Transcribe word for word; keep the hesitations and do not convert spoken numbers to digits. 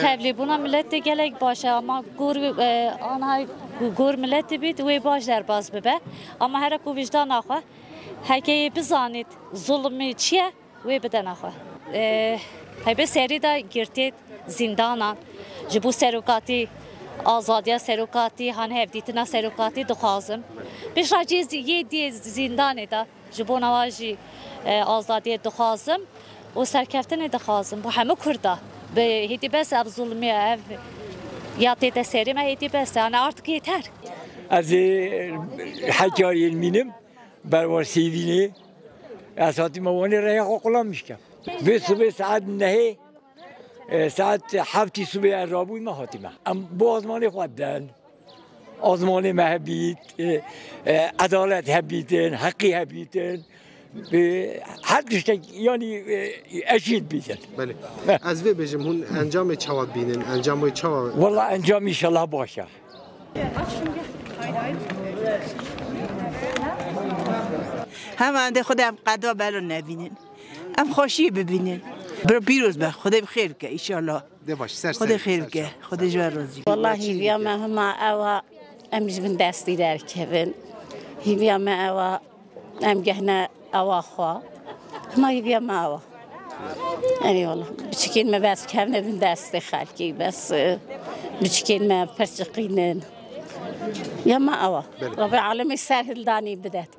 Hevlêbûna miletê gelek baş e, ama gor, e, ana gor miletê bît wê baş derbas bibe. Ama here ku wijdana xwe, heke yê bizanît zulmî çi ye, wê bidena xwe. E, hebe serî de girtê zîndanan ji bo serokatî, azadiya serokatî, han hevdîtina serokatî dixwazim. Pêşra cê zî-, yê dê zîndanê de ji bona wa jî, e, azadiyê dixwazim û serkeftinê dixwazim. Bo hemû Kurda. Bi hêdî bes ev zulmî, ev ya tête serê me hêdî bes e. Yani artık yeter. Ez ê hekariyên mînim, berwar sêvînê. Ez hatîme wanê reya xwe qulam mişke. Vê sibê saet nehê, e, saet heftî sibê ez rabûyme hatîme. Em bo azmanê xwe den. Azmanê me hebît, e, e, edalet hebîtin, heqî hebîtin. E, her tiştek, yanî, e, eşît bîtin. Belê. Ez vê bêjim, hûn encamê çawa dibînin? Encamê çawa? Walla encam înşallah baş e. Hema endê xwe de em qeda belo nebînin. Em xweşiyê bibînin. Bira pîroz be, Xwedê bi xêr bike, înşallah. Dê baş, ser Xwedê ser, xêr ser bike, çav. Xwedê ji we razî. Wallahî hîviya me hema ew a, em ji bin destî derkevin. Hîviya me ew a, em gehne ewa xwe. Hema hîviya me ew a. Erê wala. Biçikên me bes kevne bin destê xelkî, bes, e, biçikên me pirçiqînin. Ya me ew a. Belê. Rabê alemê ser hildanî bidet.